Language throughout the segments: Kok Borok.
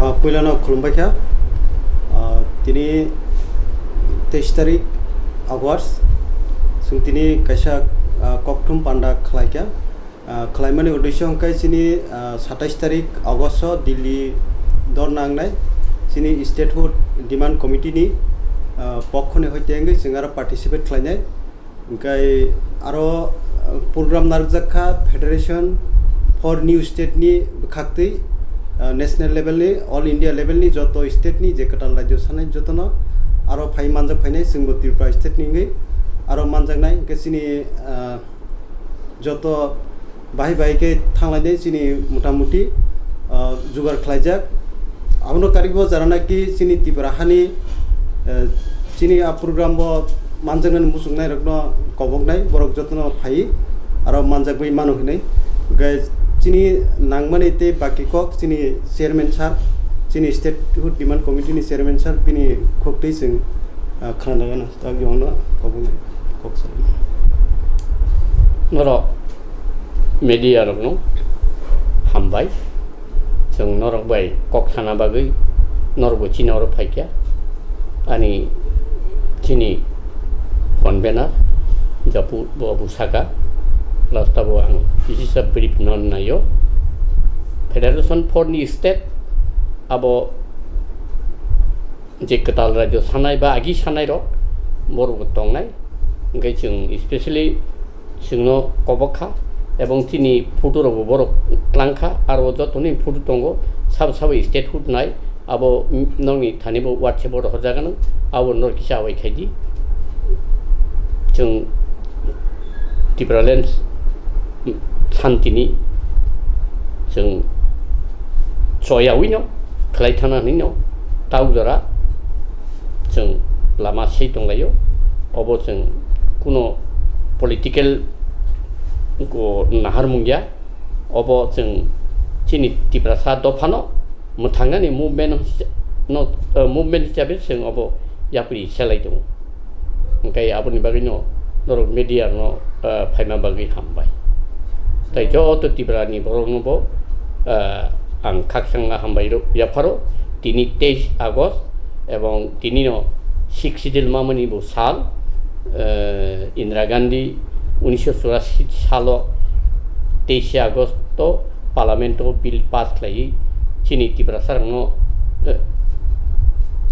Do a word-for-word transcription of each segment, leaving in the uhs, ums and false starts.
Ah, puilano khulumbai kha. Ah, tini teis tarik August, chwng tini kaisa, ah, kokthum panda khlai kha. Ah, khlaimani uddesyo hwnkhe chini, ah, satais tarik August o Delhi dor nangnai chini Statehood Demand Committee ni, ah, pokho ni hoite wngwi chwng aro participate khlainai. Hwnkhe aro, ah, program narwkjak kha Federation for New State ni bwkhaktwi, ah, national level ni, all India level ni joto state ni je kwtal rajyo sanai jotono aro phai manjak phainai, chwngbo Tripura state ni wngwi aro manjaknai. Hwnkhe chini, ah, joto bahai bahai khe thanglainai chini motamuti, ah, jugar khlaijak. Abono karwibo jara naki chini Tripura hani, eh, chini a program o manjaknani muchungnairokno koboknai, borok jotono phaiwi aro manjakgwi mano hinwi. Hwnkhe chini nangmani tei baki kok chini chairman sir, chini Statehood Demand Committee ni chairman sir, bini khuktwi chwng, ah, khna nai gana. Tei yongno koboknai kok salai. Norok media rokno hambai. Chwng norok bai kok sana bagwi norokbo chini oro phaikha. Ani chini convener Japu bo saka, last o ang kisa brief no naio. Federation for New State abo je kwtal rajyo sanai ba agi sanai rok borok bo tongnai, hwnkhe chwng specially chwngno kobok kha, ebong chini photo rokbo borok tlang kha, aro jotoni photo tongo, sabo sabo statehood nai, abo nokni thani bo WhatsApp o rohorjagano, abo norok kisa awai khaidi. Chwng Tipraland santini chwng choyawino khlai thana hinwi no tau jora chwng lama sei tonglaio. Obo chwng kuno political ko naharmung ya. Obo chwng chini Tiprasa dophano mwthangnani movement no, eh, movement hisabe chwng obo yapri selai tongo. Hwnkhe aboni bagwino norok media no, eh, phaima bagwi hambai. Tai joto Tripura ni borok no bo, eh, ang khakchangma hambai rw yapharo. Tini teis August ebong tini no Sixth Schedule mamani bo sal, eh, Indira Gandhi unisho churashi salo teis August o Parliament o bill pass khlaiwi chini Tiprasa rokno, eh,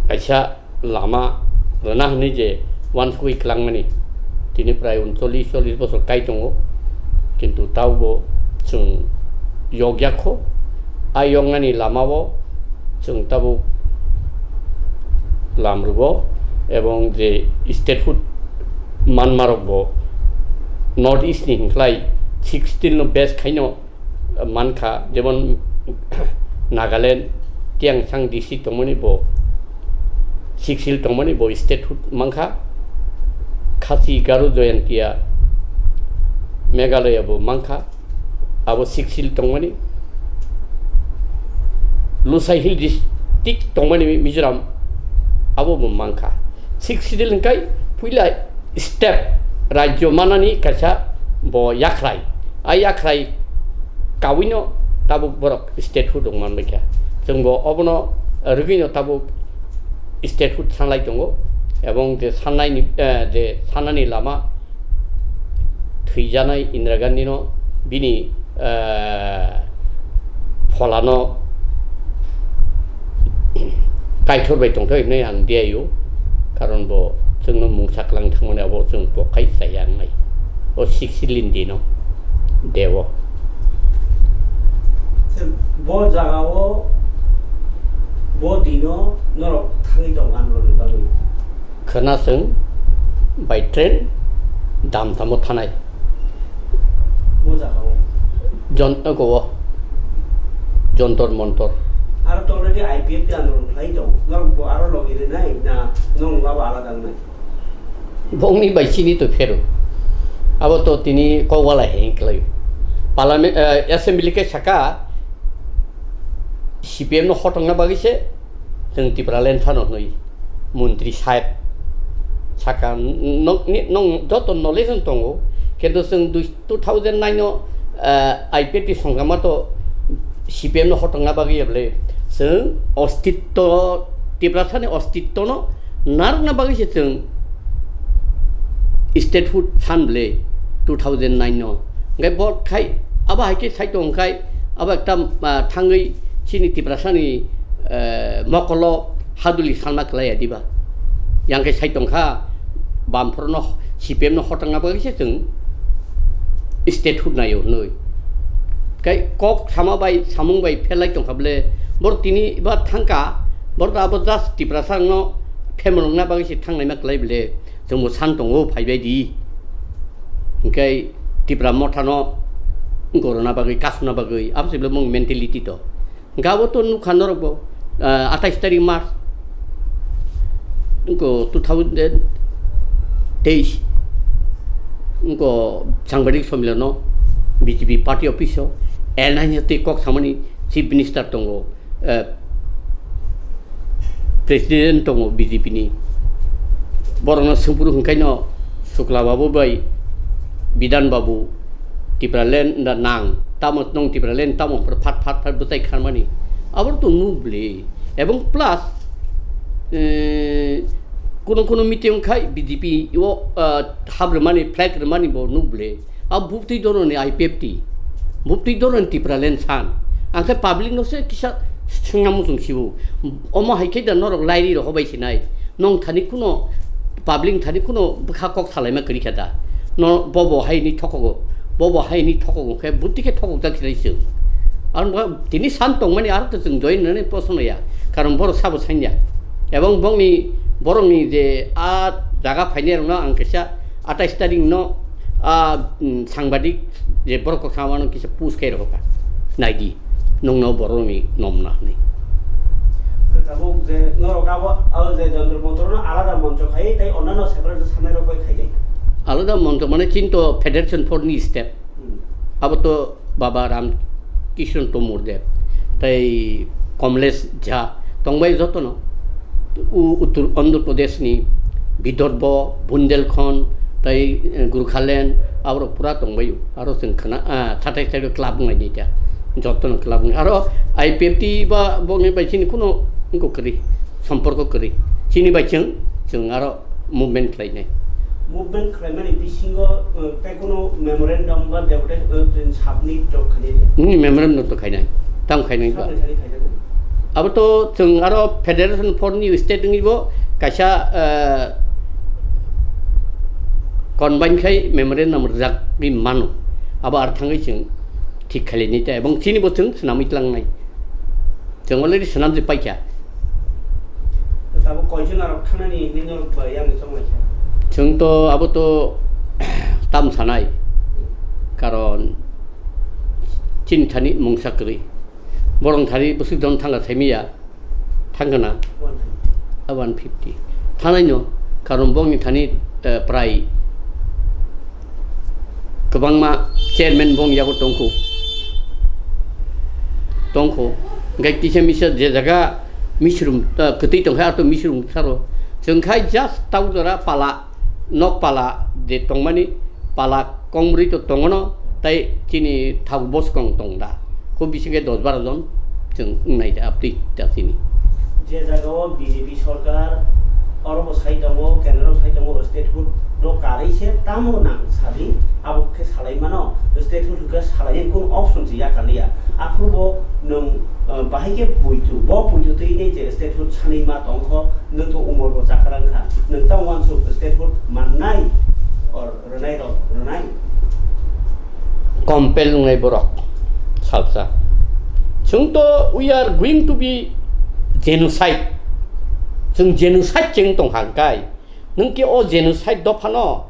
kaisa lama rwna hwnwi je uansugwi kwlangmani tini prai uncholish chollish bosor kai tongo, kintu taubo chwng yokya kho. A yoknani lamao chwng tabuk lam rwgo, ebong je statehood manmarokbo North East ni hwnklai sixteen no base khaino mankha, jemon Nagaland, Tiangsang district tongmani bo, Sixth Schedule tongmani bo statehood mankha, Khasi, Garo, Jaintia, Meghalaya bo mankha, abo Sixth Schedule tongmani, Lushai Hill district tongmani Mizoram, abo bo mankha. Sixth Schedule hwnkhe puila step rajyo manani kaisa bo yakhrai. A yakhrai kawino tabuk borok statehood rok manbaikha. Chwngbo obono rwgwino tabuk statehood sanlai tongo, ebong je sannaini, eh, je sannani lama thwijanai Indira Gandhino bini, eh, pholano Kaitor bai tongthok hinwi ang diyaio, karon bo chwngno mungsa kwlang thangmani abo chwng pokhai chaya wngnai. O Sixth Schedule ni dino deo. Bo jagao, bo dino norok thangwi tong androni bagwi. Khwna chwng by train Damtamo thanai. Bo jagao. Jon-, oko o. Jontor Montor. Aro to already I P F T andolon khlai tong. Norok bo aro logi rinai na nong abo alada wngnai? Bongni bai chini to phero. Abo to tini kokwala heng khlaio. Parliament, eh, assembly khe saka C P M no hotongna bagwi se chwng Tipraland phano hwnwi. Montri saheb saka, "Nwng, nwng joto knowledge no tongo, kintu chwng dui, two thousand nine o, ah, I P F T songama to C P M no hotongna bagwi ya bwle, Chwng ostitto, Tiprasani ostittono narwkna bagwi se chwng statehood san bwle two thousand nine no. Hwnkhe bo khai abo hai khe sai tong khai abo ekta, ah, thangwi chini Tiprasani, eh, mokolo haduli sanma kwlai ya diba. Yang khe sai tong kha bamphorno C P M no hotangna bagwi se chwng statehood naio hwnwi. Kai kok sama bai samung bai phelai tongkha bwle, bor tini ba thangka, bor da abo just Tiprasa no phemrwngna bagwi se thangnaima kwlai bwle, chwngbo san tongo phaibai di. Hwnkhe Tipra Motha no gorona bagwi, kasuna bagwi, abo se bwle mung mentality to. Gabo to nukha norok bo, ah, atais tarik March, wngko two thousand teis, wngko sangbadik sommilono B J P party office o N I twi kok samani chief minister tongo, eh, president tongo B J P ni. Borokno swngphuru hwnkhaino Sukla Babu bai Bidhan Babu, Tipraland da nang, tamo nwng Tipraland tamo phat phat phat bwtai kharmani. Abo to nuk bwle. Ebong plus, eh, kuno kuno meeting khai B J P o, ah, hap rwmani, flag rwmani bo nuk bwle. A buptwi doroni I P F T, buptwi doroni Tipraland san. Ang khe public no se kisa swngna muchung sibu. Omo hai khe da norok lairi rok hobai sinai. Nong thani kuno public thani kuno bwkha kok salaima kwrwi kha da. No bobo hai ni thokogo, bobo hai ni thokogo khe buti khe thokok jak sinai chwng. Ang ba tini san tongmani aro to chwng join nani posono ya. Karon borok sabo sanya. Ebong bongni borokni je a jaga phainai rokno ang kisa atais tarik no, ah, mm, sangbadik je borok kok samano kisa push khe rokha. Naidi, nongno borokni nomna hwnwi. Tabuk je norok abo, abo je Jantar Mantar no alada moncho khai, tei onano separate sanai rok bai khai jai. Alada moncho mane chinto Federation for ni step. Hmm. Abo to Baba Ram Kishon Tomor Dev, tei Kamlesh Jha tongbai jotono. U-, Uttor Andhra Pradesh ni Vidarbha, Bundelkhand, tei, eh, Gorkhaland, aborok pura tongbaio. Aro chwng khna, ah, sathai sathai club wngnai di ta. Jotono club wngnai. Aro I P F T ba bongni bai chini kuno wngkok kwrwi, somporko kwrwi. Chini bai chwng, chwng aro movement khlainai. Movement khlaimani bisingo, uh, tei kuno memorandum ba debate, uh, submit rok khainai? Nini memorandum to khainai, tamo khainai ba? Samni thani khainai. Abo to chwng aro Federation for New State wngwi bo kaisa, uh, combine khai memorandum rwjagwi mano. Abo ar thangwi chwng thik khailai nai ta, ebong chini bo chwng swnamwi tlangnai. Chwng already swnamjak paikha. Tabuk koijon arok thangnani hinwi norok bai yang chonglaikha? Chwng to abo to tam sanai, karon chini thani mungsa kwrwi. Borok thani bwswk don thangkha saimanya, thangkha na? One fifty. A one fifty. Thangnaino, karon bongni thani, eh, prai kwbangma chairman bong yago tongkho, tongkho. Hwnkhe kisa misa je jaga misrum, ah, kwtwi tongkha, ato misrum saro. Chwng khai just tau jora pala, nok pala je tongmani pala kongbrwi to tongono, tei chini thau boskong tong da. Khub bisingkhe dos baro jon chwng wngnai da, aptwi da chini. Je jagao B J P sorkar, oro bo sai tongo, kendro sai tongo, statehood no karwi se tamo nang sadi, abo khe salai mano, statehood hwnkhe salai kunu option se yakar liya. Aphuru bo nwng, uh, bahai khe puitu, bo puitu twi ni je statehood sanwi ma tongkho, nwng to umor bo chakarang kha, nwng tamo uansuk statehood mannai or rwnai rok rwnai. Compel wngnai borok salsa. Chwng to we are going to be genocide. Chwng genocide chwng tong hang kai. Nwng khe o genocide dophano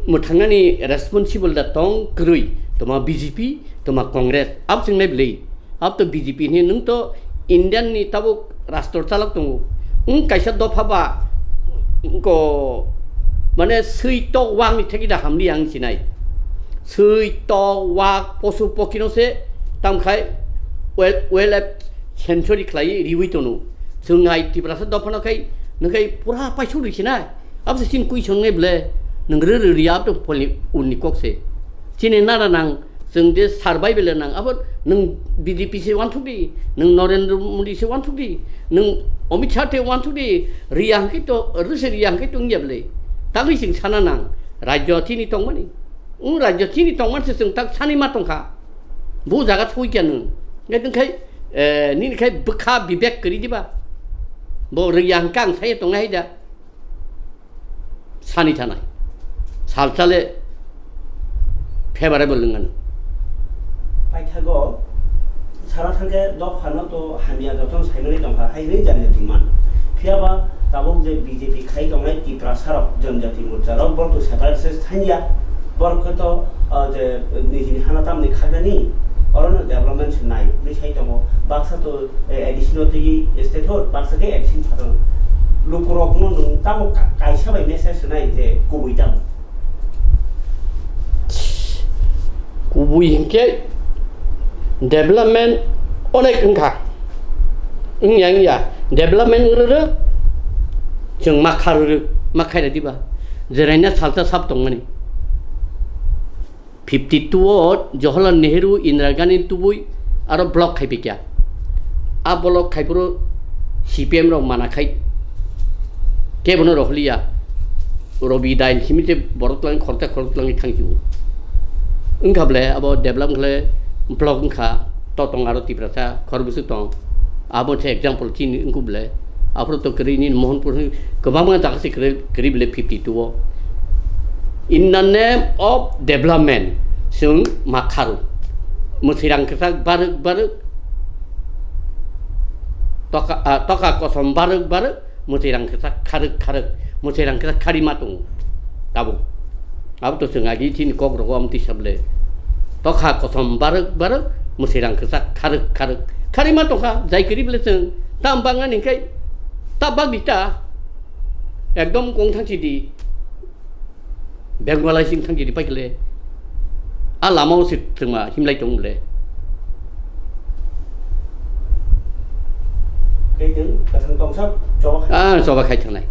mwthangnani responsible da tong kwrwi, toma B J P, toma Congress, abo chwng nai bwlwi. Abo to B J P hinwi nwng to Indian ni tabuk rastro chalok tongo. Wng kaisa dopha ba ko mane swi tok wak ni theki da hamli ang sinai. Swi tok wak posu pokino se tamkhai well, well century khlai riwi tono. Chwng hai Tiprasa dophano khai nwng khai pura paisuk ri sinai. Abo se chini kuisong nai ble nwng rw rw ri abo to poli unni kok se. Chini nara nang Chwng je survival nang, abo nwng B J P se uansuk di, nwng Narendra Modi se uansuk di, nwng Amit Shah te uansuk di, riya hwnkhe to, rwse riya hwnkhe to wngya bwle. Tangwi chwng sana nang, rajyo chini tongmani. Wng rajyo chini tongmani se chwng tak sani ma tongkha. Bo jaga thwi kya nwng. Ngai tong khai, eh, nini khai bwkha bibek kwrwi diba. Bo riya hwnkhe ang saya tongnai hai da. Sani thanai. Salsa le favorable wngano. Paithago sana thangkhe dophano to hamya jotono saimani tongkha hai hwnwi jani demand. Phiyaba tabuk je B J P khai tongnai Tiprasarok, Janjati Morcharok, borok to separate se thangya. Borok khe to, ah, je nijini hana tamni khagnani, orono development se nai hwnwi sai tongo. Baksa to eh, A D C no twi state hood, baksa khe A D C ni phataro. Lukurokno nwng tamo ka-, kaisa bai message rwnai je kubui tamo? Kubui hinkhe development onek wngkha. Wngya wngya. Development wng rwrwk, chwng ma kha rwrwk, ma khaira diba? Jeraina salsa sap tongmani. Fifty two o Jawaharlal Nehru, Indira Gandhi tubui aro block khai pikya. A block khai phuru C P M rok mana khai kebono rohliya. Robi dain simi te borok twlang khoroksa khorok twlangwi thangsigo. Wngkha ble abo develop wngkhle block wngkha, totong aro Tiprasa khorok bwswk tong. Abo se example chini wngkha ble. Aphuru to kwrwi nini Mohanpur kwbangma jaga se kwrwi, kwrwi bele fifty two o. In the name of development, chwng ma kharu. Mwswirang kwchak barwk barwk, toka, ah, toka kosom barwk barwk, mwswirang kwchak kharwk kharwk, mwswirang kwchak khari ma tongo tabuk. Abo to chwng agi chini kok rogo amtwi sable. Tokha kosom barwk barwk, mwswirang kwchak kharwk kharwk. Khari ma tongkha, jai kwrwi bele chwng tam bangani hwnkhe ta bagdi ta. Ekdom kong thang sidi. Bengwalai sing thang sidi paikhle. A lama o se chwngma himlai tong le. Kaitung, kathang tongsa, choba khai. Ah, choba khai thangnai.